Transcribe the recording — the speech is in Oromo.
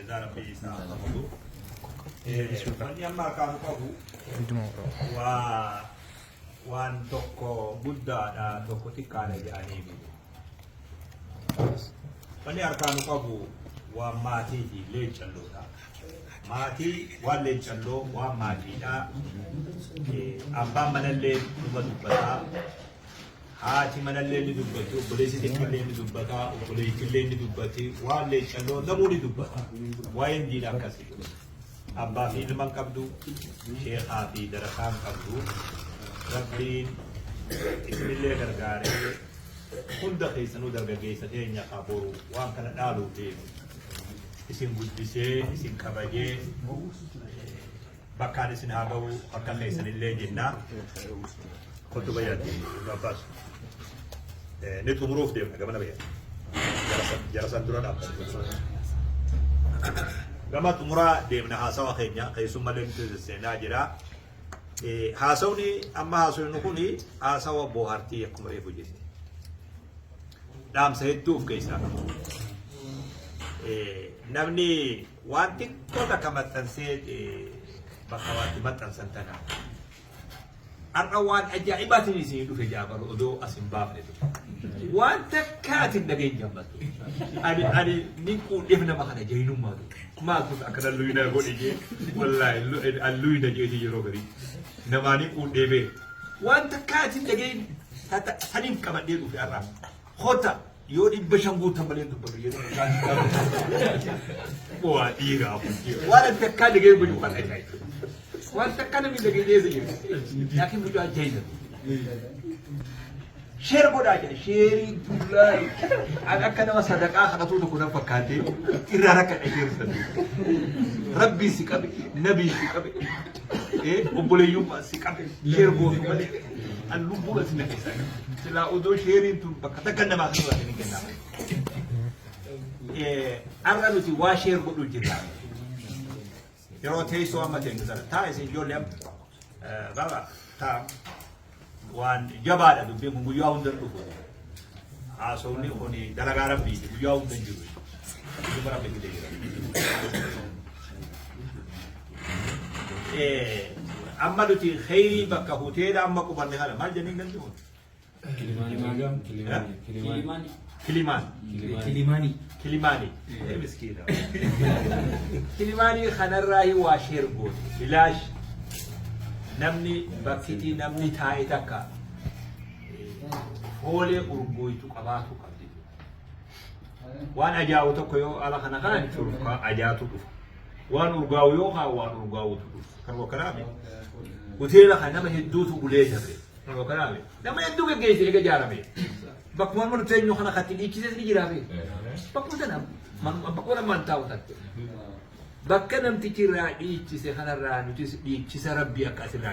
Jazaa Rabbii isaa haa kafalu. Wanni amma harkaa nu qabu waa waan tokko guddaadha tokko xiqqaadha jedhanii miti. Wanni harkaa nu qabu waan maatiiti leencalloodha. Maatii waan leencalloo waan maatiidha. Abbaan manallee numa dubbataa. Haati manallee ni dubbatti, obboleessi xiqqallee ni dubbata, obboleettillee ni dubbatti, waan leencalloo namuu ni dubbata. Waa'een diina akkasii. Abbaa fi ilma hin qabdu, sheekhaa fi darasaa hin qabdu. Rabbiin isinillee gargaaree hunda keessanuu dargaggeessa keenya ka boru waan kana dhaaluuf deemu isin guddisee isin kabajee bakkaan isin haa ga'u akka keessanillee jenna. Kottu bayyaatti Ibnu Abbaas. Ni xumuruuf deemna gamana bayyaatti. Jara san dura dhaabbatu. Gama xumuraa deemna haasawa keenya keessummallee nuti seenaa jira. Haasawni amma haasawni kun haasawa boohartii akkuma reefu jenne. Dhaamsa hedduu of keessaa qaba. Namni waan xiqqoo takka maxxansee bakka waatti maxxansan tana. Har'a waan ajaa'ibaatiin isinii dhufe Jaafar odoo as hin baafne ture. Waan takkaatiin dhageenya ammattu. Ani ani nin quudheef nama kana jaynummaa ture. Maaltu akkana luyna godhe jee wallaahi an luyna jeeti yeroo garii. Namaa nin quudhee bee. Waan takkaatiin dhageenya saniif qabadhee dhufe har'a. Kota yoo 500 guutan malee hin dubbatu jedhu. Waa dhiiraa kun. Waan ati takkaa dhagee godhu kan ajaa'iba. Waan takkaa namni dhagee keessa jiru. Laakiin mucaa ajaa'iba. Sheer godhaa jedha. Sheerii dullaa. An akka nama sadaqaa kadhatuu tokko nan fakkaatee irraa rakkadha sheer sana. Rabbii si qabe, nabii si qabe, obboleeyyummaa si qabe, sheer gootu malee. An lubbuun asi na keessaa qaba. Silaa odoo sheeriin tun bakka takka namaa kan baate ni kennama. Har'a nuti waa sheer godhuu jirra. Yeroo teessoo amma teenyu sana taa isin ijoollee amma baba taa waan jabaadha dubbiin kun guyyaa hunda dhufu. Haasofni kun dalagaa rabbiiti guyyaa hunda hin jiru. Dhuma rabbi fidee jira. Amma nuti kheyrii bakka hoteela amma qubanne kana maal jenneen galti kun? Kilimaani. Kilimaan. Kilimaani. Kilimaani. Ee miskiina. Kilimaanii kanarraa waa sheer goote. Bilaash namni bakkitii namni taa'e takka foolee urgooytu qabaatu qabdi. Waan ajaa'u tokko yoo ala kana kaan curkaa ajaatu dhufa. Waan urgaa'u yoo kaan waan urgaa'utu dhufa. Kan kanaaf hoteela kan nama hedduutu bulee dabre. Kan kanaaf nama hedduu geggeesse eega ijaarame. Bakkuma nama nuti eenyu kana katti dhiichises ni jira be. Bakkuma sana bakkuma namaan taa'u tatte. Bakka namtichi irraa dhiichise kanarraa nutis dhiichisa rabbii akka asirraa